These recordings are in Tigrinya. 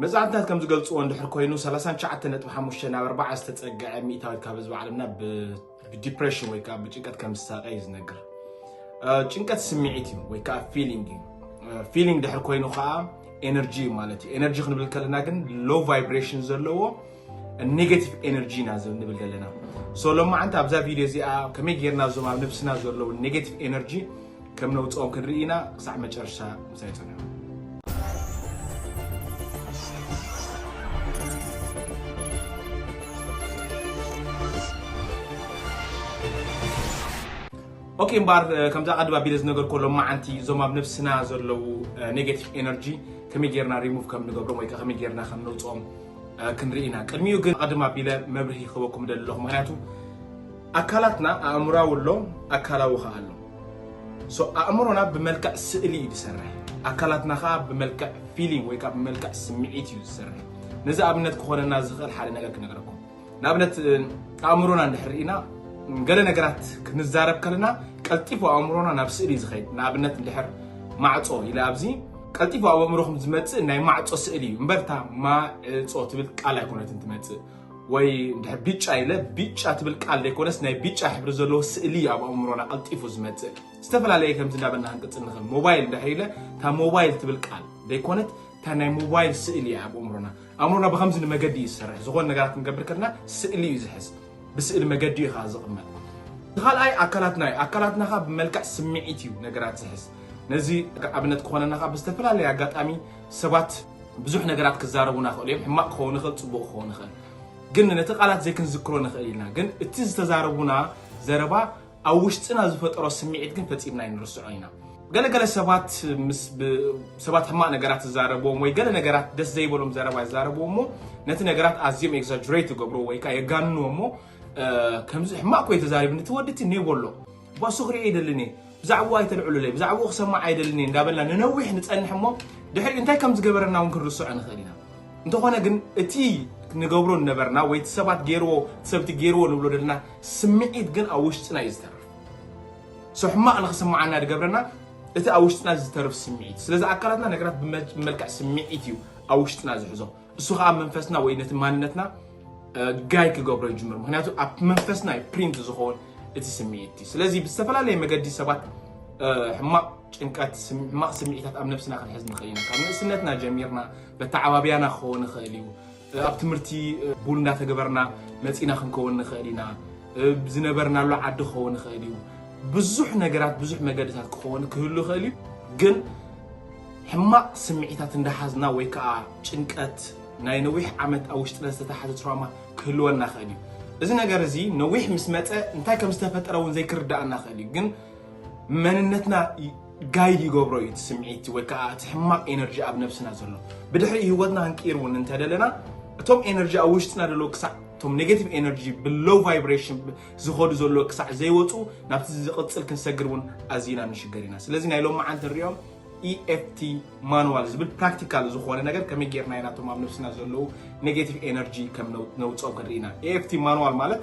መጽናዕትታት ከም ዝገልጽዎ፣ እንድሕር ኮይኑ ሰላሳ ትሽዓተ ነጥቢ ሓሙሽተ ናብ ኣርባዓ ዝተጸግዐ ሚእታዊት ካብ ህዝቢ ዓለምና ብ- ብዲፕሬሽን ወይ ከዓ ብጭንቀት ከም ዝሳቀ እዩ ዝነግር። እ፣ ጭንቀት ስምዒት እዩ ወይ ከዓ ፊሊንግ እዩ። ፊሊንግ ድሕር ኮይኑ ከዓ ኤነርጂ ማለት እዩ። ኤነርጂ ክንብል ከለና ግን ሎ ቫይብሬሽን ዘለዎ ኔጌቲቭ ኤነርጂ ኢና ዝ- ንብል ዘለና። ሶ ሎማዓንቲ ኣብዛ ቪድዮ እዚኣ ከመይ ጌርና እዞም ኣብ ነብስና ዘለዉ ኔጌቲቭ ኤነርጂ ከም ነውፅኦም ክንርኢ ኢና። ክሳዕ መጨረሻ ምሳይ ፅንሑ። ኦኬ፣ እምበኣር ከምዛ ቀድም ኣቢለ ዝነገርኮ ሎማዓንቲ እዞም ኣብ ነብስና ዘለዉ ኔጌቲቭ ኤነርጂ ከመይ ጌርና ሪሙቭ ከም ንገብሮም ወይ ከመይ ጌርና ከም ነውፅኦም ክንርኢ ኢና። ቅድሚኡ ግን ቀድም ኣቢለ መብርሂ ክህበኩም ደሊ ኣለኹ። ምክንያቱ ኣካላትና ኣእምራዊ ኣሎ፣ ኣካላዊ ከኣ ኣሎ። ሶ ኣእምሮና ብመልክዕ ስእሊ እዩ ዝሰርሕ፣ ኣካላትና ከኣ ብመልክዕ ፊሊንግ ወይ ከዓ ብመልክዕ ስምዒት እዩ ዝሰርሕ። ነዚ ኣብነት ክኾነና ዝኽእል ሓደ ነገር ክነግረኩም። ንኣብነት ኣእምሮና እንድሕር ርኢና ገለ ነገራት ክንዛረብ ከለና ቀልጢፉ ኣእምሮና ናብ ስእሊ ዝኸይድ። ንኣብነት እንድሕር ማዕጾ ኢለ ኣብዚ ቀልጢፉ ኣብ ኣእምሮኹም ዝመጽእ ናይ ማዕጾ ስእሊ እዩ እምበርታ ማዕጾ ትብል ቃል ኣይኮነትን ትመጽእ። ወይ እንድሕር ቢጫ ኢለ ቢጫ ትብል ቃል ዘይኮነስ ናይ ቢጫ ሕብሪ ዘለዎ ስእሊ እዩ ኣብ ኣእምሮና ቀልጢፉ ዝመጽእ። ዝተፈላለየ ከምዚ እንዳበልና ክንቅጽል ንኽእል። ሞባይል እንድሕር ኢለ እታ ሞባይል ትብል ቃል ዘይኮነት እታ ናይ ሞባይል ስእሊ እያ ኣብ ኣእምሮና። ኣእምሮና ብኸምዚ ንመገዲ እዩ ዝሰርሕ። ዝኾነ ነገራት ክንገብር ከለና ስእሊ እዩ ዝሕዝ። ብስእሊ መገዲ እዩ ከዓ ዝቕመጥ። እቲ ካልኣይ ኣካላትና እዩ። ኣካላትና ከዓ ብመልክዕ ስምዒት እዩ ነገራት ዝሕዝ። ነዚ ኣብነት ክኾነና ከዓ ብዝተፈላለየ ኣጋጣሚ ሰባት ብዙሕ ነገራት ክዛረቡና ይኽእሉ እዮም። ሕማቕ ክኸውን ይኽእል፣ ፅቡቕ ክኸውን ይኽእል። ግን ነቲ ቃላት ዘይክንዝክሮ ንኽእል ኢና። ግን እቲ ዝተዛረቡና ዘረባ ኣብ ውሽጥና ዝፈጠሮ ስምዒት ግን ፈጺምና ኣይንርስዖ ኢና። ገለገለ ሰባት ምስ ብ- ሰባት ሕማቕ ነገራት ዝዛረብዎም ወይ ገለ ነገራት ደስ ዘይበሎም ዘረባ ይዛረብዎ እሞ ነቲ ነገራት ኣዝዮም ኤግዛጅሬት ይገብርዎ ወይ ከዓ የጋንንዎ እሞ እ፣ ከምዚ ሕማቕ ኮይ ተዛሪብኒ እቲ ወዲ እቲ ኔቦሎ ባሱ ክሪኦ ይደልን እየ። ብዛዕባኡ ኣይተልዕሉለይ፣ ብዛዕባኡ ክሰማዕ ኣይደልን እየ እንዳበልና ንነዊሕ ንጸንሕ እሞ ድሕሪኡ እንታይ ከም ዝገበረና እውን ክንርስዖ ንኽእል ኢና። እንተኾነ ግን እቲ ንገብሮ ነበርና ወይ እቲ ሰባት ገይርዎ፣ እቲ ሰብቲ ገይርዎ ንብሎ ዘለና ስምዒት ግን ኣብ ውሽጥና እዩ ዝተርፍ። ሶ ሕማቕ ንኽስምዓና ዝገብረና እቲ ኣብ ውሽጥና ዝተርፍ ስምዒት። ስለዚ ኣካላትና ነገራት ብመ- ብመልክዕ ስምዒት እዩ ኣብ ውሽጥና ዝሕዞ። እሱ ከዓ መንፈስና ወይ ነቲ ማንነትና እ፣ ጋይ ክገብሮ ይጅምር። ምክንያቱ ኣብ መንፈስና እዩ ፕሪንት ዝኸውን እቲ ስምዒት እዩ። ስለዚ ብዝተፈላለየ መገዲ ሰባት እ፣ ሕማቕ ጭንቀት፣ ስም- ሕማቕ ስምዒታት ኣብ ነብስና ክንሕዝ ንኽእል ኢና። ካብ ንእስነትና ጀሚርና በተዓባብያና ክኸውን ይኽእል እዩ። ኣብ ትምህርቲ ቡል እንዳተገበርና መፂና ክንከውን ንኽእል ኢና። ዝነበርናሉ ዓዲ ክኸውን ይኽእል እዩ። ብዙሕ ነገራት ብዙሕ መገድታት ክኸውን ክህሉ ይኽእል እዩ። ግን ሕማቕ ስምዒታት እንዳሓዝና ወይ ከዓ ጭንቀት ናይ ነዊሕ ዓመት ኣብ ውሽጥና ዝተታሓዘ ትራውማ ክህልወና ይኽእል እዩ። እዚ ነገር እዚ ነዊሕ ምስ መፀ እንታይ ከም ዝተፈጠረ እውን ዘይክርዳኣና ይኽእል እዩ። ግን መንነትና ጋይድ ይገብሮ እዩ እቲ ስምዒት ወይ ከዓ እቲ ሕማቕ ኤነርጂ ኣብ ነብስና ዘሎ። ብድሕሪ ህይወትና ክንቅይር እውን እንተደለና እቶም ኤነርጂ ኣብ ውሽጥና ዘለዉ ክሳዕ እቶም ኔጌቲቭ ኤነርጂ ብሎው ቫይብሬሽን ዝኸዱ ዘለዉ ክሳዕ ዘይወፁ ናብቲ ዝቕፅል ክንሰግር እውን ኣዚና ንሽገር ኢና። ስለዚ ናይ ሎማዓንቲ ንሪኦም ኢኤፍቲ ማኑዋል ዝብል ፕራክቲካል ዝኾነ ነገር ከመይ ጌርና ኢና እቶም ኣብ ነብስና ዘለዉ ኔጌቲቭ ኤነርጂ ከም ነው- ነውፅኦም ክንርኢ ኢና። ኢኤፍቲ ማኑዋል ማለት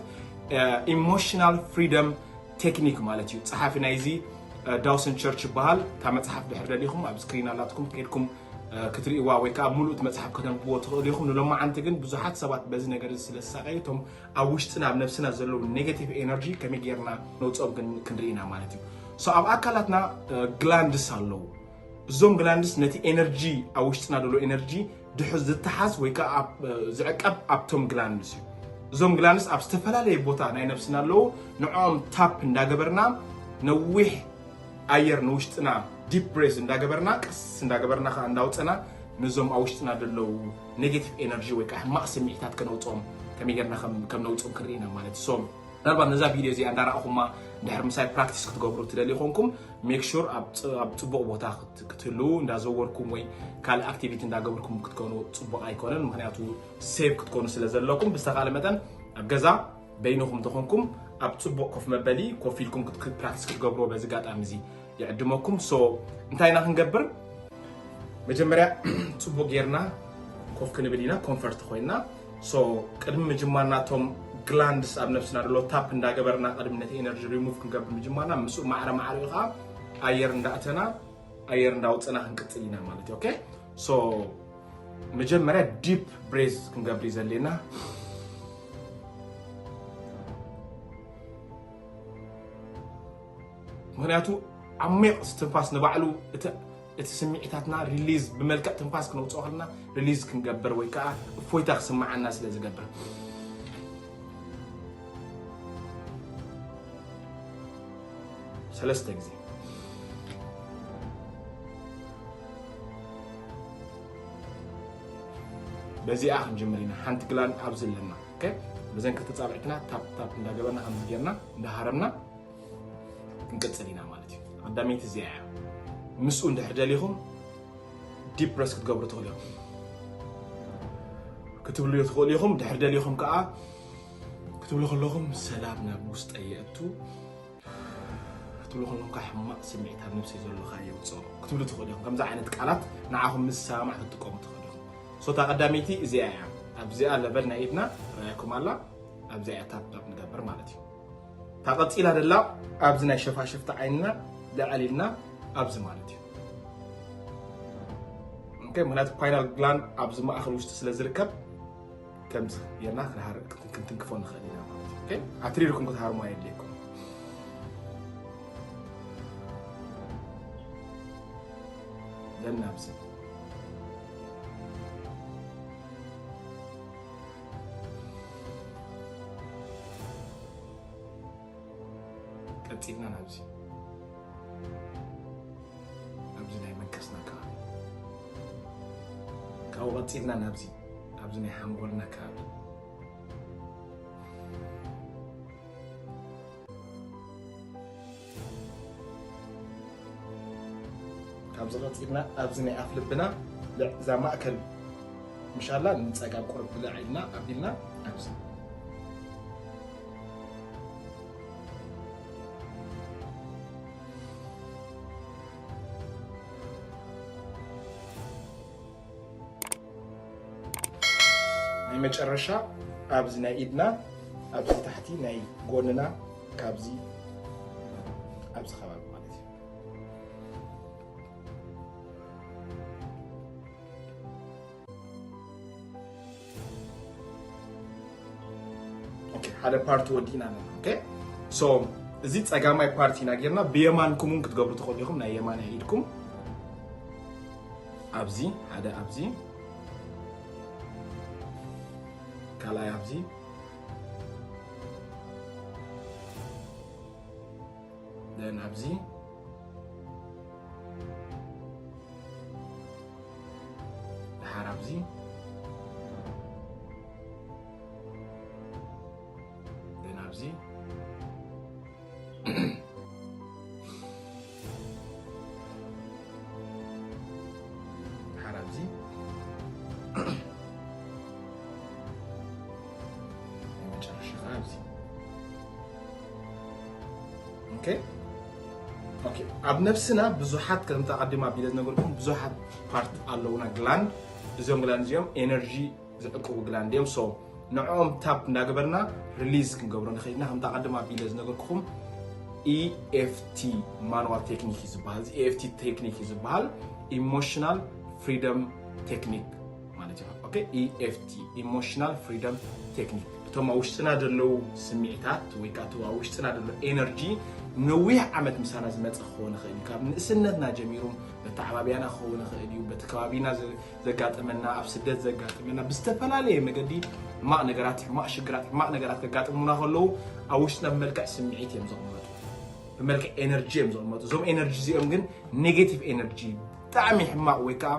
ኢሞሽናል ፍሪደም ቴክኒክ ማለት እዩ። ጸሓፊ ናይዚ ዳውሰን ቸርች ይበሃል። እታ መጽሓፍ ድሕር ደሊኹም ኣብ ስክሪን ኣላትኩም ከድኩም ክትርእይዋ ወይ ከዓ ሙሉእ እቲ መጽሓፍ ከተንብብዎ ትኽእሉ ኢኹም። ንሎማዓንቲ ግን ብዙሓት ሰባት በዚ ነገር እዚ ስለ ዝሳቀዩ እቶም ኣብ ውሽጥና ኣብ ነብስና ዘለዉ ኔጌቲቭ ኤነርጂ ከመይ ጌርና ነውፅኦም ግን ክንርኢ ኢና ማለት እዩ። ሶ ኣብ ኣካላትና ግላንድስ ኣለዉ። እዞም ግላንድስ ነቲ ኤነርጂ ኣብ ውሽጥና ዘሎ ኤነርጂ ድሑ ዝተሓዝ ወይ ከዓ ኣብ- ዝዕቀብ ኣብቶም ግላንድስ እዩ። እዞም ግላንድስ ኣብ ዝተፈላለየ ቦታ ናይ ነብስና ኣለዉ። ንዕኦም ታፕ እንዳገበርና ነዊሕ ኣየር ንውሽጥና ዲፕ ብሬዝ እንዳገበርና ቀስ እንዳገበርና ከዓ እንዳውፀና ነዞም ኣብ ውሽጥና ዘለዉ ኔጌቲቭ ኤነርጂ ወይ ከዓ ሕማቕ ስምዒታት ከነውፅኦም ከመይ ጌርና ከም- ከም ነውፅኦም ክንርኢ ኢና ማለት እዩ። ሶ ምናልባት ነዛ ቪድዮ እዚኣ እንዳረኣኹማ ድሕር ምሳይ ፕራክቲስ ክትገብሩ ትደልዩ ኮንኩም ሜክ ሹር ኣብ ጽ- ኣብ ጽቡቕ ቦታ ክት- ክትህልዉ እንዳዘወርኩም ወይ ካልእ ኣክቲቪቲ እንዳገበርኩም ክትኮኑ ጽቡቕ ኣይኮነን። ምክንያቱ ሴቭ ክትኮኑ ስለ ዘለኩም ብዝተኻለ መጠን ኣብ ገዛ በይንኹም ተኾንኩም ኣብ ጽቡቕ ኮፍ መበሊ ኮፍ ኢልኩም ክት- ፕራክቲስ ክትገብርዎ በዚ ኣጋጣሚ እዚ ይዕድመኩም። ሶ እንታይ ኢና ክንገብር? መጀመርያ ጽቡቕ ጌርና ኮፍ ክንብል ኢና ኮንፈርት ኮይና። ሶ ቅድሚ ምጅማርና እቶም ግላንድስ ኣብ ነብስና ዘሎ ታፕ እንዳገበርና ቅድሚ ነቲ ኤነርጂ ሪሙቭ ክንገብር ምጅማርና ምስኡ ማዕረ ማዕሪኡ ከዓ ኣየር እንዳእተና ኣየር እንዳውፅና ክንቅፅል ኢና ማለት እዩ። ኦኬ ሶ መጀመርያ ዲፕ ብሬዝ ክንገብር እዩ ዘድልየና። ምክንያቱ ዓሚቕ ትንፋስ ንባዕሉ እቲ እቲ ስምዒታትና ሪሊዝ ብመልክዕ ትንፋስ ክነውፅኦ ከለና ሪሊዝ ክንገብር ወይ ከዓ እፎይታ ክስምዓና ስለ ዝገብር። ሰለስተ ግዜ። በዚኣ ክንጅምር ኢና። ሓንቲ ግላንድ ኣብዚ ኣለና። ኦኬ፣ በዘን ክልተ ፃብዕትና ታፕ ታፕ እንዳገበርና ከምዚ ጌርና እንዳሃረምና ክንቅፅል ኢና ማለት እዩ። ቀዳመይቲ እዚኣ እያ። ምስኡ እንድሕር ደሊኹም ዲፕ ብረስ ክትገብሩ ትኽእሉ ኢኹም። ክትብሉ ትኽእሉ ኢኹም። ድሕር ደሊኹም ከዓ ክትብሉ ከለኹም ሰላም ናብ ውስጠይ የእቱ ክትብሉ ከለኹም ከዓ ሕማቕ ስምዒት ኣብ ነብሰይ ዘሎ ከዓ የውፅኦ ክትብሉ ትኽእሉ ኢኹም። ከምዚ ዓይነት ቃላት ንዓኹም ምስ ዝሰማማዕ ክትጥቀሙ ትኽእሉ ኢኹም። ሶ እታ ቀዳመይቲ እዚኣ እያ። ኣብዚኣ ለቨል ናይ ኢድና ትረኣየኩም ኣላ። ኣብዚኣ እያ ታፕ ታፕ ንገብር ማለት እዩ። እታ ቀፂላ ደላ ኣብዚ ናይ ሸፋሽፍቲ ዓይንና ልዕል ኢልና ኣብዚ ማለት እዩ። ኦኬ፣ ምክንያቱ ፓይናል ግላንድ ኣብዚ ማእኸል ውሽጢ ስለ ዝርከብ ከምዚ ጌርና ክንሃር- ክንትንክፎ ንኽእል ኢና ማለት እዩ። ኦኬ፣ ኣትሪርኩም ክትሃርሙ ኣየድልየኩም። ደን ኣብዚ ቀፂልና ናብዚ ኣብዚ ናይ መንከስና ከባቢ ካብኡ ቀፂልና ናብዚ ኣብዚ ናይ ሓንጎልና ከባቢ ካብዚ ቀፂልና ኣብዚ ናይ ኣፍ ልብና ልዕ- እዛ ማእከል ምሻላ ንፀጋም ቁርብ ብልዕ ኢልና ኣቢልና ኣብዚ ናይ መጨረሻ ኣብዚ ናይ ኢድና ኣብዚ ታሕቲ ናይ ጎንና ካብዚ ኣብዚ ከባቢ ማለት እዩ። ኦኬ፣ ሓደ ፓርቲ ወዲእና ኣለና። ኦኬ፣ ሶ እዚ ፀጋማይ ፓርቲ ኢና ጌርና። ብየማንኩም እውን ክትገብሩ ትኽእሉ ኢኹም። ናይ የማናይ ኢድኩም ኣብዚ ሓደ ኣብዚ ካልኣይ ኣብዚ ደን ኣብዚ ደሓር ኣብዚ ደን ኣብዚ ደሓር ኣብዚ መጨረሻ ከዓ ኣብዚ ኦኬ ኦኬ ኣብ ነብስና ብዙሓት ከምቲ ኣቐዲማ ኣቢለ ዝነገርኩም ብዙሓት ፓርት ኣለውና ግላንድ እዚኦም ግላንድ እዚኦም ኤነርጂ ዝዕቅቡ ግላንድ እዮም ሶ ንዕኦም ታፕ እንዳገበርና ሪሊዝ ክንገብሮ ንኽእል ኢና ከምቲ ኣቐዲማ ኣቢለ ዝነገርኩኹም ኢኤፍቲ ማኑዋል ቴክኒክ እዩ ዝበሃል እዚ ኢኤፍቲ ቴክኒክ እዩ ዝበሃል ኢሞሽናል ፍሪደም ቴክኒክ ማለት እዩ ኦኬ ኢኤፍቲ ኢሞሽናል ፍሪደም ቴክኒክ እቶም ኣብ ውሽጥና ዘለዉ ስምዒታት ወይ ከዓ ኣብ ውሽጥና ዘሎ ኤነርጂ ነዊሕ ዓመት ምሳና ዝመፀ ክኸውን ይኽእል እዩ ካብ ንእስነትና ጀሚሩ በተዓባብያና ክኸውን ይኽእል እዩ በቲ ከባቢና ዘጋጠመና ኣብ ስደት ዘጋጠመና ብዝተፈላለየ መገዲ ሕማቕ ነገራት ሕማቕ ሽግራት ሕማቕ ነገራት ከጋጥሙና ከለዉ ኣብ ውሽጥና ብመልክዕ ስምዒት እዮም ዘቕመጡ ብመልክዕ ኤነርጂ እዮም ዘቕመጡ እዞም ኤነርጂ እዚኦም ግን ኔጌቲቭ ኤነርጂ ብጣዕሚ ሕማቕ ወይ ከዓ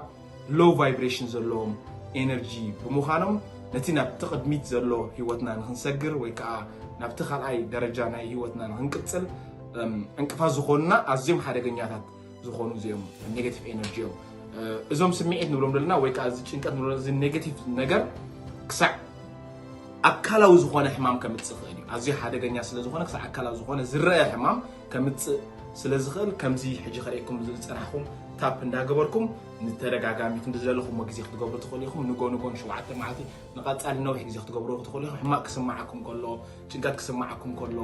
ሎው ቫይብሬሽን ዘለዎም ኤነርጂ ብምዃኖም ነቲ ናብቲ ቅድሚት ዘሎ ህይወትና ንክንሰግር ወይ ከዓ ናብቲ ካልኣይ ደረጃ ናይ ህይወትና ንክንቅፅል ዕንቅፋት ዝኾኑና ኣዝዮም ሓደገኛታት ዝኾኑ እዚኦም ኔጋቲቭ ኤነርጂ እዮም እዞም ስምዒት ንብሎም ዘለና ወይ ከዓ እዚ ጭንቀት ንብሎ እዚ ኔጋቲቭ ነገር ክሳዕ ኣካላዊ ዝኾነ ሕማም ከምፅእ ይኽእል እዩ ኣዝዩ ሓደገኛ ስለ ዝኾነ ክሳዕ ኣካላዊ ዝኾነ ዝረአ ሕማም ከምፅእ ስለ ዝኽእል ከምዚ ሕጂ ከርእየኩም ዝፀናሕኩም ታፕ እንዳገበርኩም ንተደጋጋሚ ክንዲ ዝደለኹምዎ ግዜ ክትገብሩ ትኽእሉ ኢኹም ንጎ ንጎ ንሸውዓተ መዓልቲ ንቐፃሊ ነዊሕ ግዜ ክትገብሩ ትኽእሉ ኢኹም ሕማቅ ክስማዓኩም ከሎ ጭንቀት ክስማዓኩም ከሎ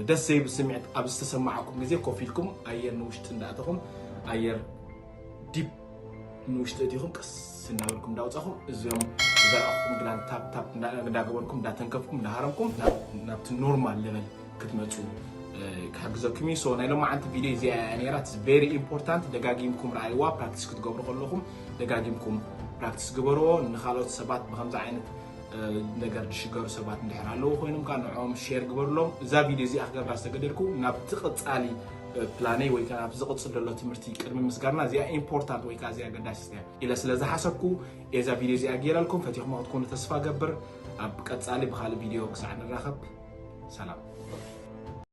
ደስ ዘይብል ስምዒት ኣብ ዝተሰማዓኩም ግዜ ኮፍ ኢልኩም ኣየር ንውሽጢ እንዳእተኹም ኣየር ዲፕ ንውሽጢ እቲኹም ቀስ እናበልኩም እንዳውፃኹም እዚኦም ዘርኣኹም ግላን ታፕ ታፕ እንዳ- እንዳገበርኩም እንዳተንከፍኩም እንዳሃረምኩም ናብ- ናብቲ ኖርማል ለቨል ክትመፁ እ፣ ክሕግዘኩም እዩ። So ናይ ሎማዓንቲ ቪድዮ እዚኣ እያ ነይራ። It's very important። ደጋጊምኩም ረኣይዋ። ፕራክቲስ ክትገብሩ ከለኹም ደጋጊምኩም ፕራክቲስ ግበርዎ። ንኻልኦት ሰባት ብከምዚ ዓይነት እ፣ ነገር ዝሽገሩ ሰባት እንድሕር ኣለዉ ኮይኖም ከዓ ንዕኦም ሼር ግበርሎም። እዛ ቪድዮ እዚኣ ክገብራ ዝተገደድኩ ናብቲ ቀፃሊ እ፣ ፕላነይ ወይ ከዓ ናብቲ ዝቕፅል ዘሎ ትምህርቲ ቅድሚ ምስጋርና እዚኣ ኢምፖርታንት ወይ ከዓ እዚኣ ኣገዳሲት እያ ኢለ ስለ ዝሓሰብኩ እየ እዛ ቪድዮ እዚኣ ገይራልኩም። ፈቲኹም ክትኮኑ ተስፋ ገብር። ኣብ ቀፃሊ ብካልእ ቪድዮ ክሳዕ ንራኸብ ሰላም።